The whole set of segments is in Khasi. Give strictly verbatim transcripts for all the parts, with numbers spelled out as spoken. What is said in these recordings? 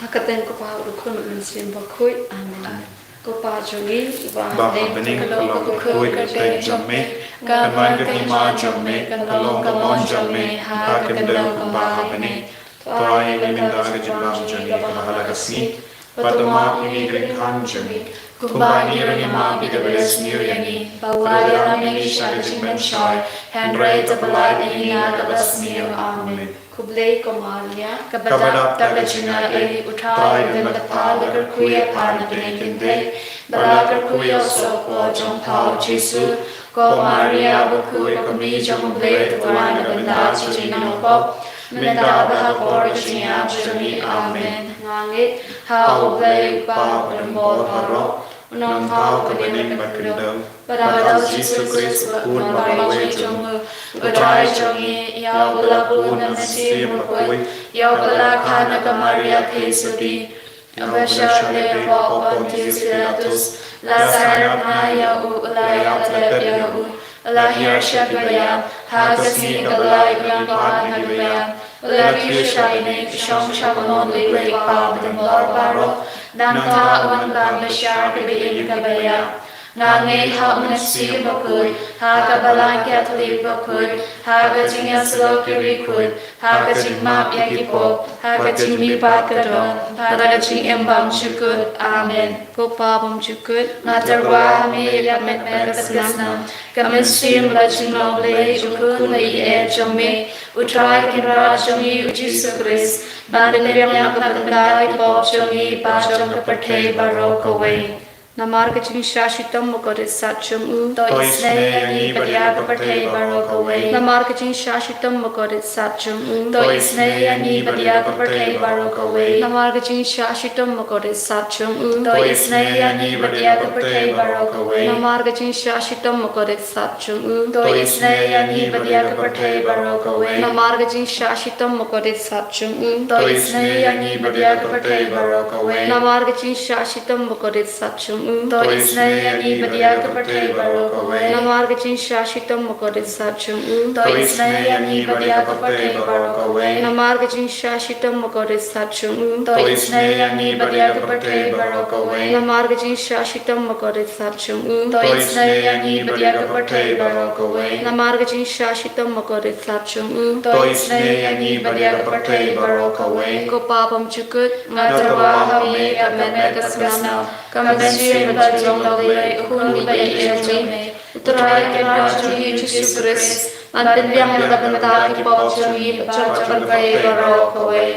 Ha ka kyrteng u Kpa, u Khun, u Mynsiem Bakhuid. Amen. Ko Pa jong ngi uba ha bneng, ka long ka kyrteng jong me, kan wan ka hima jong me, kan long ka mon jong me ha ka khyndew kumba ha bneng. To ai ïa ngi mynta ka jingbam jong ngi kaba ha la ka sngi, bad to map ïa ngi ki jingkyrkhu jong ngi, kumba ngi ruh ngi map ïa kiba la sniew ïa ngi. Bad wat ïalam ïa ngi sha ka jingpynshoi, hynrei to pyllait ïa ngi na kaba sniew. Amen. Khublei ko Maria, kaba dap da ka jingaiei, U Trai u don bad pha. La kyrkhu ïa pha na bneng kyntien, bad la kyrkhu ïa u sohpop jong pha u Jisu. Ko Maria bakhuid, ko Kmie jong U Blei, to duwai na ka bynta ki jingpop, mynta bad ha ka por ka jingïap jong ngi. Amen. Nga ngeit ha U Blei U Kpa uba don bor baroh, u nongthaw ka bneng bad ka khyndew, bad ha U Jisu Khrist u Khun ba kawei jong U, U Trai jong ngi, ïa u la bun na Mynsiem Bakhuid, ïa u la kha na ka Maria theisotti, u la shah leh hapoh Pontius Pilatus, la sahnarphna ïa u, u la ïap, la tep ïa u, u la hiar sha kiba ïap, ha ka sngi kaba lai u la leit pat na kiba ïap, u la kiew sha bneng, u shong sha kamon U Blei U Kpa uba don bor baroh. Nangta un wan ban bishar kiba im kiba ïap. Nga ngeit ha U Mynsiem Bakhuid, ha ka Balang Katholik bakhuid, ha ka jingïasyllok ki riewkhuid, ha ka jingmap ïa ki pop, ha ka jingmihpat ka dohnud, bad ha ka jingim bymjukut. Amen. Ko Pa bymjukut, nga tyrwa ha me ïa ka met bad ka snam, ka mynsiem bad ka jinglong Blei jong U Khun baieit jong me, U Trai Kynrad jong ngi U Jisu Khrist, ban pynbiang na ka bynta ki pop jong ngi bad jong ka pyrthei baroh kawei. Namar ka jingshah shitom bakordit sat jong U, to isynei ïa ngi bad ïa ka pyrthei baroh kawei. Namar ka jingshah shitom bakordit sat jong U, to isynei ïa ngi bad ïa ka pyrthei baroh kawei. Namar ka jingshah shitom bakordit sat jong U, to isynei ïa ngi bad ïa ka pyrthei baroh kawei. Namar ka jingshah shitom bakordit sat jong U, to isynei ïa ngi bad ïa ka pyrthei baroh kawei. Namar ka jingshah shitom bakordit sat jong U, to isynei ïa ngi bad ïa ka pyrthei baroh kawei. Namar ka jingshah shitom bakordit sat jong U, to isynei ïa ngi bad ïa ka pyrthei baroh kawei. Namar ka jingshah shitom bakordit sat jong U, to isynei ïa ngi bad ïa ka pyrthei baroh kawei. Namar ka jingshah shitom bakordit sat jong U, to isynei ïa ngi bad ïa ka pyrthei baroh kawei. Namar ka jingshah shitom bakordit sat jong U, to isynei ïa ngi bad ïa ka pyrthei baroh kawei. Namar ka jingshah shitom bakordit sat jong U, to isynei ïa ngi bad ïa ka pyrthei baroh kawei. Ko Pa bymjukut, nga tyrwa ha me ïa ka met bad ka snam, ka mynsiem bad ka jinglong Blei U Khun baieit jong me, U Trai Kynrad jong ngi U Jisu Khrist, ban pynbiang na ka bynta ki pop jong ngi bad jong ka pyrthei baroh kawei.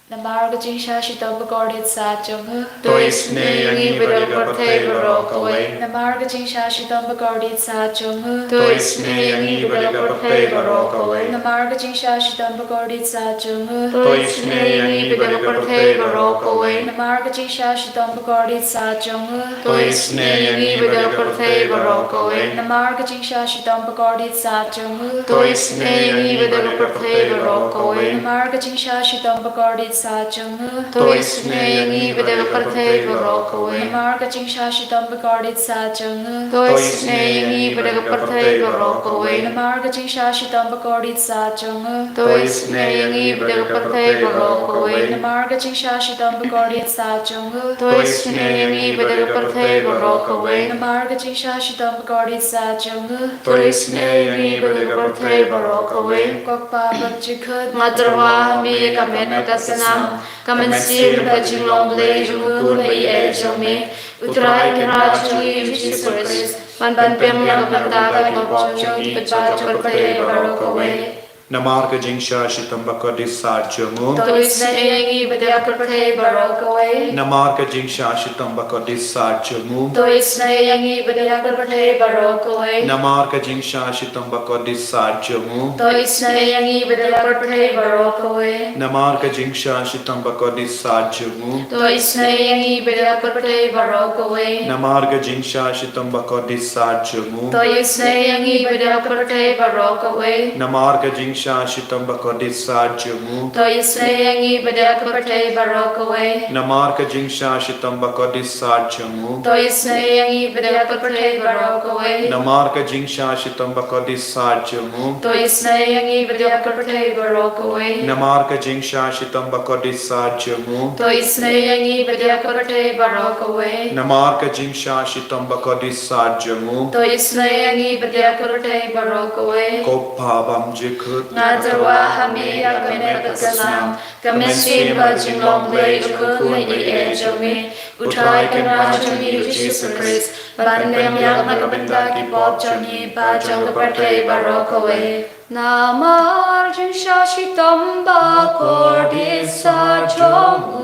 Namar ka jingshah shitom bakordit sat jong U, to isynei ïa ngi bad ïa ka pyrthei baroh kawei. Namar ka jingshah shitom bakordit sat jong U, to isynei ïa ngi bad ïa ka pyrthei baroh kawei. Namar ka jingshah shitom bakordit sat jong U, to isynei ïa ngi bad ïa ka pyrthei baroh kawei. Namar ka jingshah shitom bakordit sat jong U, to isynei ïa ngi bad ïa ka pyrthei baroh kawei. Namar ka jingshah shitom bakordit sat jong U, to isynei ïa ngi bad ïa ka pyrthei baroh kawei. Namar ka jingshah shitom bakordit sat jong U, to isynei ïa ngi bad ïa ka pyrthei baroh kawei. Namar ka jingshah shitom bakordit sat jong U, to isynei ïa ngi bad ïa ka pyrthei baroh kawei. Namar ka jingshah shitom bakordit sat jong U, to isynei ïa ngi bad ïa ka pyrthei baroh kawei. Namar ka jingshah shitom bakordit sat jong U, to isynei ïa ngi bad ïa ka pyrthei baroh kawei. Namar ka jingshah shitom bakordit sat jong U, to isynei ïa ngi bad ïa ka pyrthei baroh kawei. Ko Pa bymjukut, nga tyrwa ha me ïa ka met bad ka snam, ka mynsiem bad ka jinglong Blei jong U Khun baieit jong me, U Trai Kynrad jong ngi U Jisu Khrist, ban pynbiang na ka bynta ki pop jong ngi bad jong ka pyrthei baroh kawei. Namar ka jingshah shitom bakordit sat jong U, to isynei ïa ngi bad ïa ka pyrthei baroh kawei. Namar ka jingshah shitom bakordit sat jong U, to isynei ïa ngi bad ïa ka pyrthei baroh kawei. Namar ka jingshah shitom bakordit sat jong U, to isynei ïa ngi bad ïa ka pyrthei baroh kawei. Namar ka jingshah shitom bakordit sat jong U, to isynei ïa ngi bad ïa ka pyrthei baroh kawei. Namar ka jingshah shitom bakordit sat jong U, to isynei ïa ngi bad ïa ka pyrthei baroh kawei. Namar ka jing jingshisha shitom ba kordit sat jong u. To isynei ïa ngi bad ïa ka pyrthei baroh kawei. Namar ka jingshisha shitom ba kordit sat jong u. To isynei ïa ngi bad ïa ka pyrthei baroh kawei. Namar ka jingshisha shitom ba kordit sat jong u. To isynei ïa ngi bad ïa ka pyrthei baroh kawei. Namar ka jingshisha shitom ba kordit sat jong u. To isynei ïa ngi bad ïa ka pyrthei baroh kawei. Namar ka jingshisha shitom ba kordit sat jong u. To isynei ïa ngi bad ïa ka pyrthei baroh kawei. Ko Pa bymjukut. Nga tyrwa ha me ïa ka met bad ka snam. Ka mynsiem bad jinglong Blei u khun ïeit jong me. U Trai Kynrad jong ngi u Jisu Khrist. Ban pynbiang na ka bynta ki pop jong ngi bad jong ka pyrthei baroh kawei. Namar jingshisha shitom ba kordit sat jong u.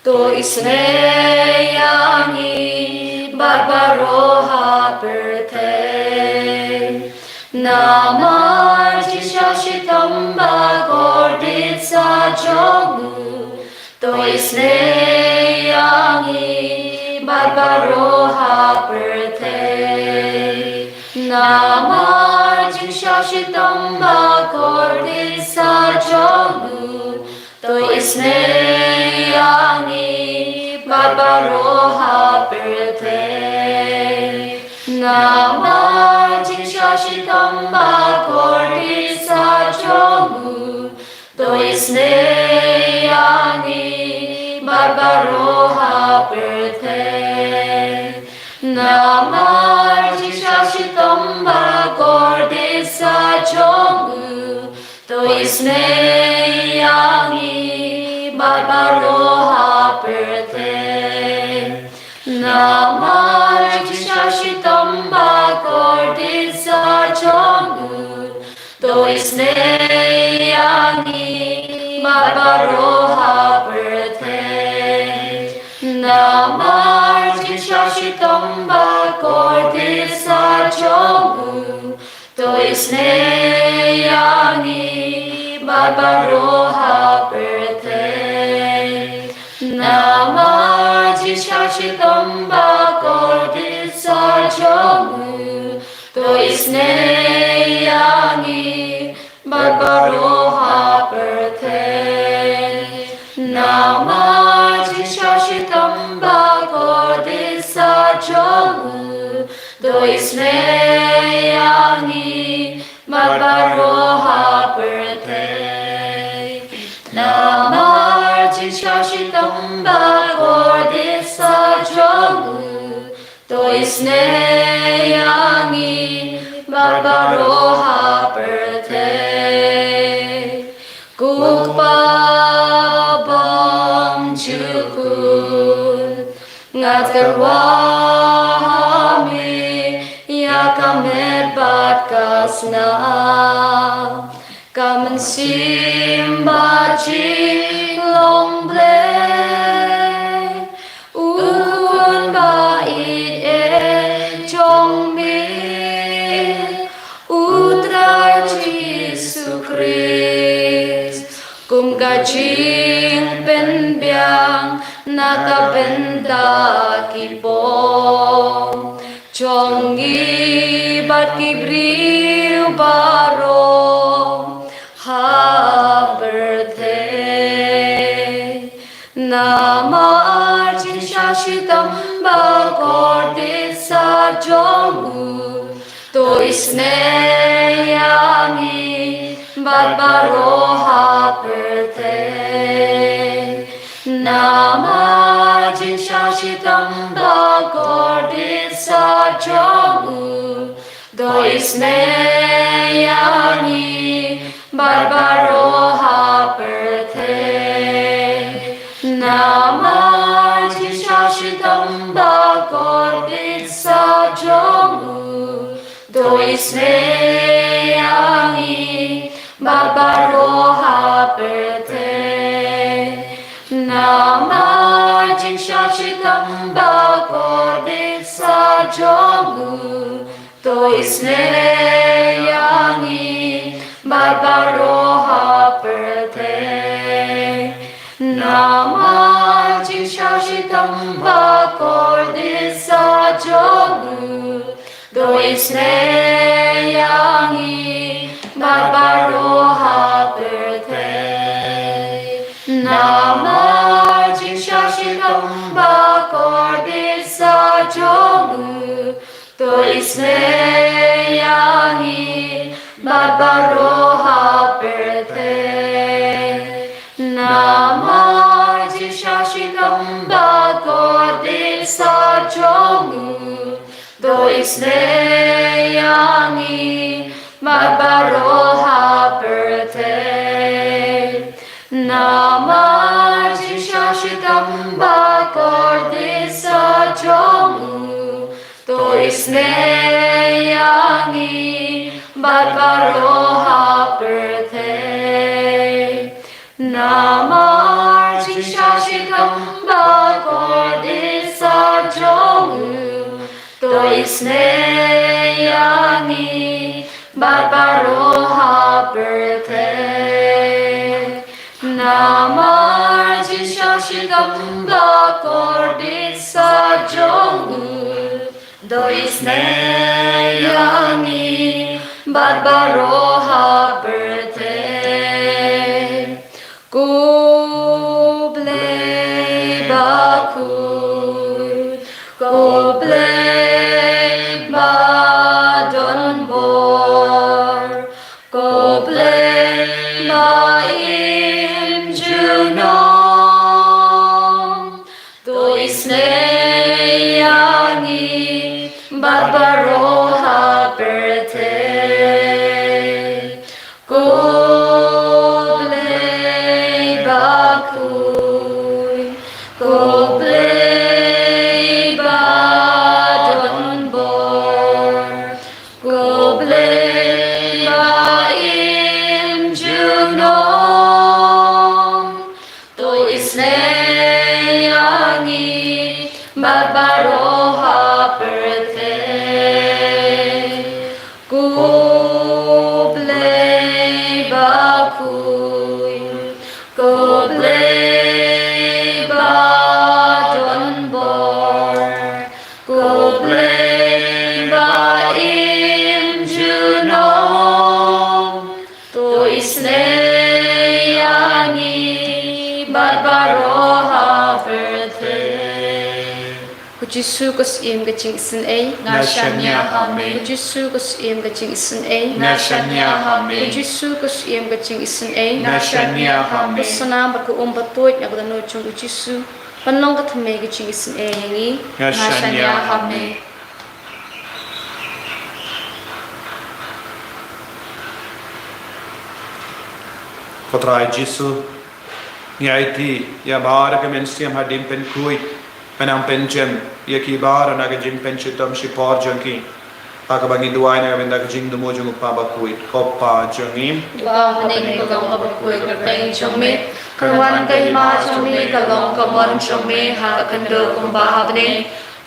To isynei ïa ngi bad baroh ha pyrthei. Namar jingshisha shitom ba kordit sat jong u. To isynei ïa ngi bad baroh ha pyrthei. Namar jingshisha shitom ba kordit sat jong u. To isynei ïa ngi bad baroh ha pyrthei. Namar jingshisha shitom ba kordit sat jong u. To isynei ïa ngi bad baroh ha pyrthei. Namar jingshisha shitom ba kordit sat jong u. To isynei ïa ngi bad baroh ha pyrthei. Namar jingshisha shitom ba kordit sat jong u. To isynei ïa ngi bad baroh ha pyrthei. Namar jingshisha shitom ba kordit sat jong u. To isynei ïa ngi bad baroh ha pyrthei. Namar jingshisha shitom ba kordit sat jong u. To isynei ïa ngi bad baroh ha pyrthei. Namar jingshisha shitom ba kordit sat jong u. To isynei ïa ngi bad baroh ha pyrthei. Namar jingshisha shitom ba kordit sat jong u. To isynei ïa ngi bad baroh ha pyrthei. Ko Pa bymjukut, nga tyrwa ha me ïa ka met bad ka snam. Ka mynsiem bad jinglong Blei, u Khun ba ïeit jong me, u Trai Jisu Khrist, kum ka jingpynbiang na ka bynta ki pop jong ngi bad ki briew baroh ha pyrthei. Namar jingshisha shitom ba kordit sat jong u. To isynei ïa ngi bad baroh ha pyrthei. Namar jingshisha shitom ba kordit sat jong u. To isynei ïa ngi bad baroh ha pyrthei. Namar jingshisha shitom ba kordit sat jong u. To isynei ïa ngi bad baroh ha pyrthei. Namar jingshisha shitom ba kordit sat jong u. To isynei ïa ngi bad baroh ha pyrthei. Namar jingshisha shitom ba kordit sat jong u. To isynei ïa ngi bad baroh ha pyrthei. Namar jingshah shitom ba kordit sa jong u, to isynei ïa ngi bad baroh ha pyrthei. Namar jingshah shitom ba kordit sa jong u, to isynei ïa ngi bad baroh ha pyrthei. Namar jingshah shitom ba kordit sa jong u, to isynei ïa ngi bad baroh ha pyrthei. Namar jingshah shitom ba kordit sa jong u, to isynei ïa ngi bad baroh ha pyrthei. Namar jingshah shitom ba kordit sa jong u, to isynei ïa ngi bad baroh ha pyrthei. Ko Blei bakhuid, ko Blei ba don bor, ko Blei ba im junom, to isynei ïa ngi bad baroh ha pyrthei. Ko Blei bakhuid, ko Blei ba don bor, ko Blei ba im junom, to isynei ïa ngi bad baroh ha pyrthei. Ko Blei bakhuid, ko Blei ba don bor, ko Blei ba im junom, to isynei ïa ngi bad baroh ha pyrthei. Ko Jisu, ko Syiem ka jingisynei, nga shaniah ha me. Ko Jisu, ko Syiem ka jingisynei, nga shaniah ha me. Ko Jisu, ko Syiem ka jingisynei, nga shaniah ha me. Ko snam bad ko um ba tuid na ka dohnud jong u Jisu, ban long ka thymmei ka jingisynei ïa ngi, nga shaniah ha me. Ko Trai Jisu, ngi aiti ïa baroh ki mynsiem hadien pynkhuid, ban nang pynjem ïa ki baroh na ka jingpynshitom shipor jong ki, ha kaba ngi duwai na ka bynta ka jingthmu jong u Kpa bakhuid. Ko Kpa jong ngi, uba ha bneng, ka long kaba khuid ka kyrteng jong me, kan wan ka hima jong me, kan long ka mon jong me ha ka khyndew kumba ha bneng.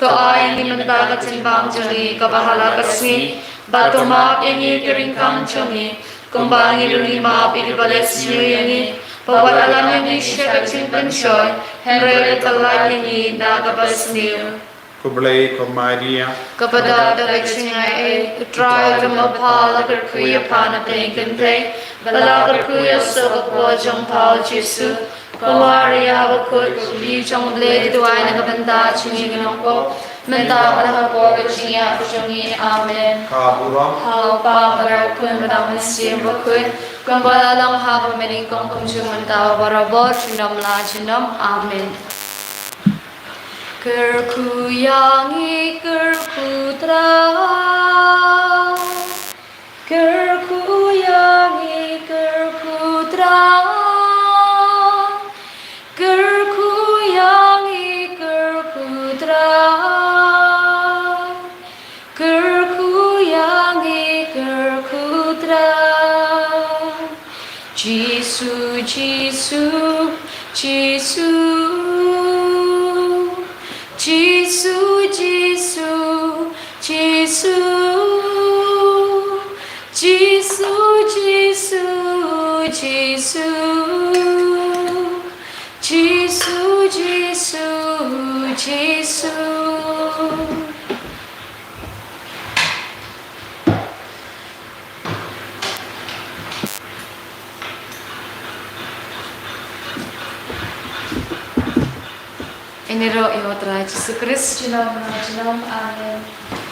To ai ïa ngi mynta ka jingbam jong ngi kaba ha la ka sngi, bad to map ïa ngi ki ryngkang jong ngi, kumba ngi ruh ngi map ïa kiba leh sniew ïa ngi. Wat ïalam ïa ngi sha ka jingpynshoi, hynrei to lait ïa ngi na kaba sniew. Ko Blei, ko Maria, kaba dap da ka jingai ei, U Trai u dang ïa pha, la kyrkhu ïa pha na pdeng kynthei, bad la kyrkhu ïa u soh ka por jong pha, U Jisu. Ko Maria bakhuid, ko kmie jong U Blei, to duwai na ka bynta jong ngi ki nongpop, mynta bad ha ka por ka jingïap jong ngi. Amen. Ka burom ha U Kpa bad ha U Khun bad ha U Mynsiem Bakhuid, kumba la long ha kaba nyngkong, kumjuh mynta, barabor, junom la junom. Amen. Kyrkhu ïa ngi, kyrkhu Trai. Kyrkhu ïa ngi, kyrkhu Trai. Kyrkhu ïa ngi, kyrkhu Trai. Kyrkhu ïa ngi, kyrkhu Trai. Jisu, Jisu, Jisu. Jisu, Jisu, Jisu. Jisu, Jisu, Jisu. Jisu, Jisu, Jisu. Ïaroh ïa u Trai Jisu Khrist junom junom. Amen.